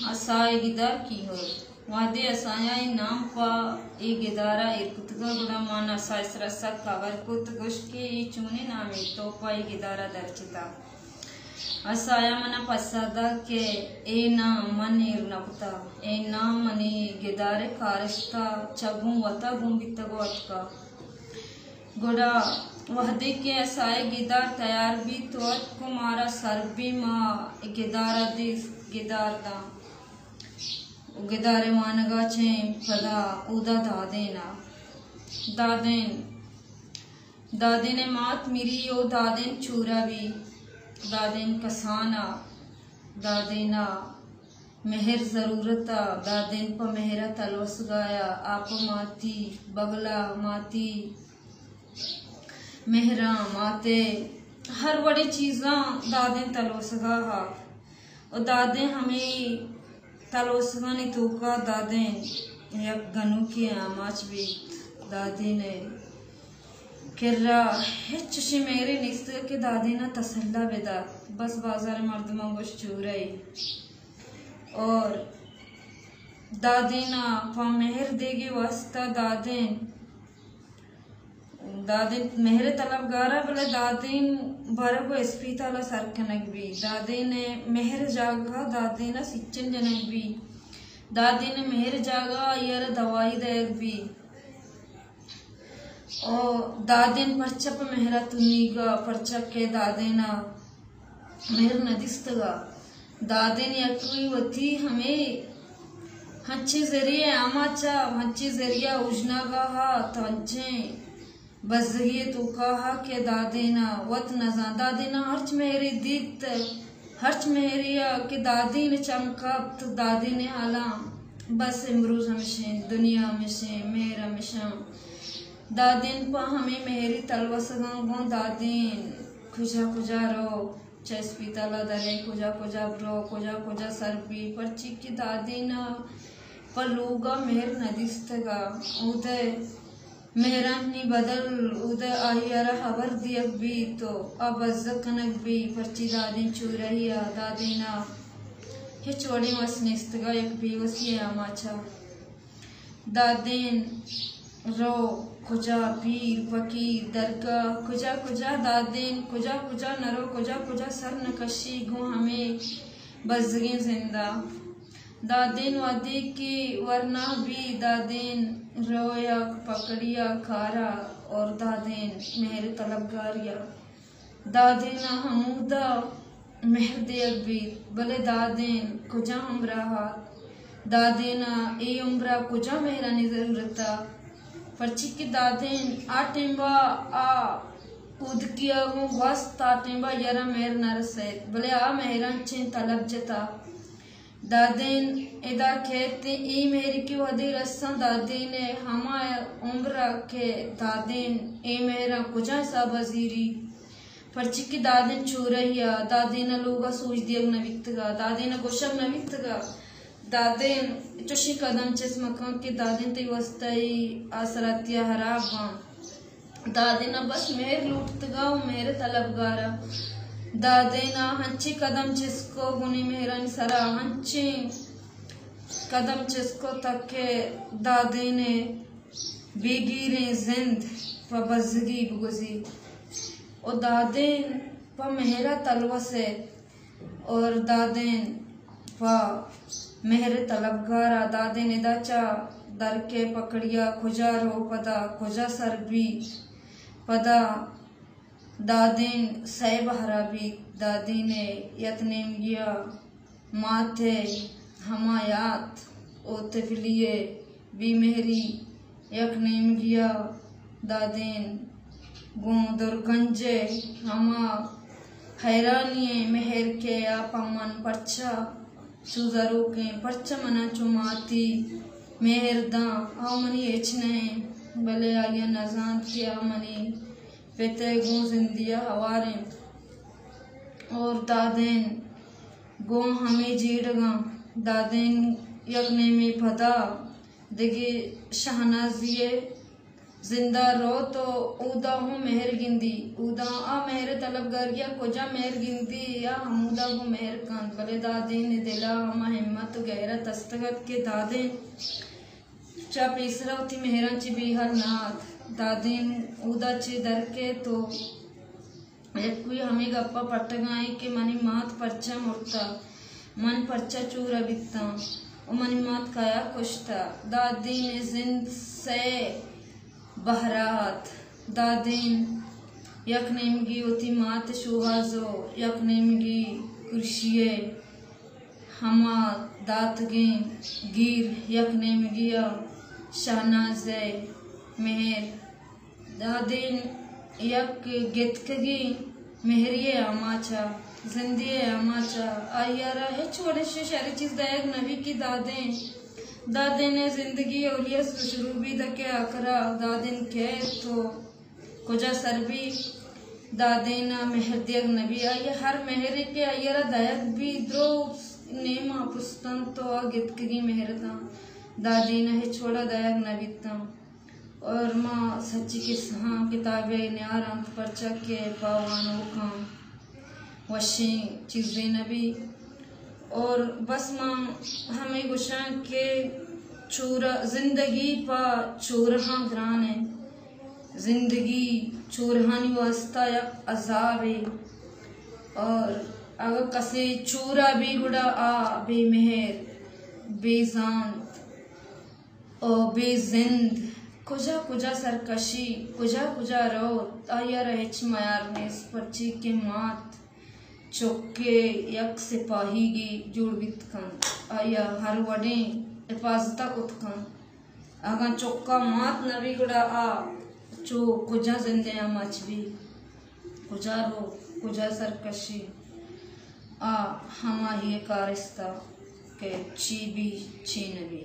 اسا ءِ گدار کیہر۔ وہدے اسایا اے نام پہ اے گدارا ایر کتگا، گڑا من اسا ءِ سرا سک ہبر کت، گوشت کہ اے چونیں نامے تو پہ اے گدارا درچتا؟ اسایا منا پسہ دات کہ اے نام من ایر نہ کتا، اے نام منی گدار ءِ کارستا چہ گوں وتا گون بیتگ و اتکا۔ گڑا وہدے کہ اسا ءِ گدار تیار بیت و اتک و مارا سر بی، ما گدارا دیست، گدار داں۔ گدار ءِ وانگا چہ پدا اودا دادین ءَ، دادین، دادین ءِ مات مری و دادین چورا بی، دادین کسان ءَ، دادین ءَ مہر ضرورت ءَ، دادین پہ مہر ءَ تلوسگا یا، آ پہ ماتی بگلا، ماتی مہراں، ماتے ہر وڑیں چیزاں دادین تلوسگا ہا۔ و دادین ہمے تلوسگانی توکا دادین یک گنوکے آماچ بیت۔ دادین ءِ کرا ہچ چشیں مہرے نیست کہ دادین ءَ تسلا بدات۔ بس بازار ءِ مردماں گوشت چورہ ای۔ اور دادین ءَ پہ مہر دیگی واسطہ دادین دادین مہر ءِ طلبگار ءَ، بلے دادین برگ و اسپیتال ءَ سر کنگ بی۔ دادین ءِ مہر ءِ جاگہ ءَ دادین ءَ سیچن جنگ بی۔ دادین ءِ مہر ءِ جاگہ ءَ آئی ءَ را دوائی دئیگ بی۔ او دادین پرچا پہ مہر ءَ تنیگا، پرچا کہ دادین ءَ مہر نہ دیستگا۔ دادین یکوئی وتی ہمے ہنچیں ذریعہ آماچا، ہنچیں ذریعہ اوژناگا ہا، تو ہنچیں بزگی توکا ہا کہ دادین ءَ وت نزان۔ دادین ءَ ہرچ مہرے دیت، ہرچ مہرے ءَ کہ دادین ءِ چم کپت، دادین ءِ حالاں بس امروز ہمشیں، دنیا ہمشیں، مہر ہمشاں۔ دادین پہ ہمے مہری تلوسگاں گوں دادین کجا کجا رو، چہ اسپیتال ءَ درے کجا کجا برو، کجا کجا سر بی، پرچی کہ دادین ءَ پہ لوگ ءَ مہر نہ دیستگ ءَ۔ اودے مہرانی بدل اودے آئی ءَ را ہبر دیگ بیت و آ بزگ کنگ بی، پرچی دادین چورہی ءَ، دادین ءَ ہچ وڑیں وس نیستگ ءَ، یک بے وسی ءِ آماچ ءَ۔ دادین رو کجا، پیر، پکیر، درگاہ، کجا کجا دادین، کجا کجا نہ رو، کجا کجا سر نہ کشی گوں ہمے بزگیں زندا۔ دادین وہدے کہ ورنا بی، دادین رو یک پکڑیا کارا اور دادین مہر طلبگاریا۔ دادین ءَ ہمودا مہر دیگ بیت، بلے دادین کجا ہمراہ ات؟ دادین ءَ اے عمر ءَ کجا مہرانی ضرورت ات؟ پرچی کہ دادین آ ٹیمبا آ اودکی ءَ گوں گوست، آ ٹیمبا یرا مہر نہ رسیت، بلے آ مہراں چین طلب جتا۔ دادین ادا کیت، اے مہری کہ وہدے رساں دادین ءِ ہما عمر ءَ کہ دادین اے مہراں کجا حساب ءَ زیری؟ پرچی کہ دادین چورہی ءَ، دادین ءَ لوگ ءَ سوج دیگ نہ بیتگ ءَ، دادین ءَ گوشگ نہ بیتگ ءَ۔ دادین چوشیں قدم چست مکن کہ دادین تئی واسطہ ای آسراتی ءَ حراب باں۔ دادین ءَ بس مہر لوٹتگ ءَ و مہر طلبگار ءَ۔ دادین ءَ ہنچیں قدم چست کو گونی مہرانی سرا، ہنچیں قدم چست کو تک کہ دادین ءِ بیگیریں زند پہ بزگی بگوزی و دادین پہ مہر ءَ تلوس ایت اور دادین پہ مہر ءِ طلبگار ءَ۔ دادین ادا چہ درکے پکڑیا کجا رو، پدا کجا سر بیت، پدا دادین سئے بہرا بیت۔ دادین ءِ یک نیمگیا مات ءِ ہما یات و تپلی ءِ بے مہری، یک نیمگیا دادین گوں درگنج ءِ ہما حیرانی ءِ مہر کہ آ پہ من پرچا چو زروکیں، پرچا منا چو ماتی مہر داں۔ آ منی ہچ نہ انت، بلے آئی ءَ نزانت کہ آ منی پت ءِ گوں زندی ءَ ہوار انت۔ اور دادین گوں ہمے جیڑگاں، دادین یک نیمے پدا دگہ شہنازی ءِ زندا روت و اودا ہوں مہر گندی۔ اودا آ مہر طلبگاریا کجا مہر گندی یا ہمودا ہوں مہر کنت، بلے دادین دلا ہما ہمت و غیرت استگ ات کہ دادین چہ پیسرا وتی مہراں چہ بے ہل نہ ات۔ دادین اودا چہ در کیت و یکوئی ہمے گپا پٹگا ایں کہ منی مات پرچا مرتا، من پرچا چورا بیتاں و منی مات کایا کشتا۔ دادین زند سئے بہرا ات۔ دادین یک نیمگی وتی مات شوہاز و یک نیمگی کرشی ء ہما داتگیں گیر، یک نیمگی ء شہناز ء مہر۔ دادین یک گتکگیں مہری ء آماچ ء، زندی ء آماچ ء، آئی ء را ہچ وڑیں شش ہری چیز دئیگ نہ بیت کہ دادین، دادین ء زندگی اولی ء شروع بیت کہ آخر ء دادین کئے تو کجا سر بیت، دادین ء مہر دیگ نہ بیت۔ آئی ء ہر مہرے کہ آئی ء را دئیگ بیت، درو نیم ء پست انت و آ گتکگیں مہر اتاں دادین ء ہچ وڑا دئیگ نہ بیتاں۔ اور ما سچی قصہاں کتابے نیار انت، پرچا کہ پہ وانوکاں وشیں چیزے نہ بی۔ اور بس ما ہمے گوشاں کہ چورہ، زندگی پہ چورہاں گران ہے، زندگی چورہانی واسطہ یک عذابے۔ اور اگر کسے چورہ بی گڑا آ بے مہر، بے زانت، او بے زند، کجا کجا سرکشی، کجا کجا روت، آئی ء را ہچ میار نیست، پرچی کہ مات چکے یک سپاہیگی جوڑ بیت کنت، آئی ء ہر وڑیں حفاظت ء کت کنت۔ اگاں چکا مات نہ بی گڑا آ چو کجا زندے آماچ بی؟ کجا رو، کجا سرکشی؟ آ ہماہی کارستہ کہ چی بی، چی نہ بی۔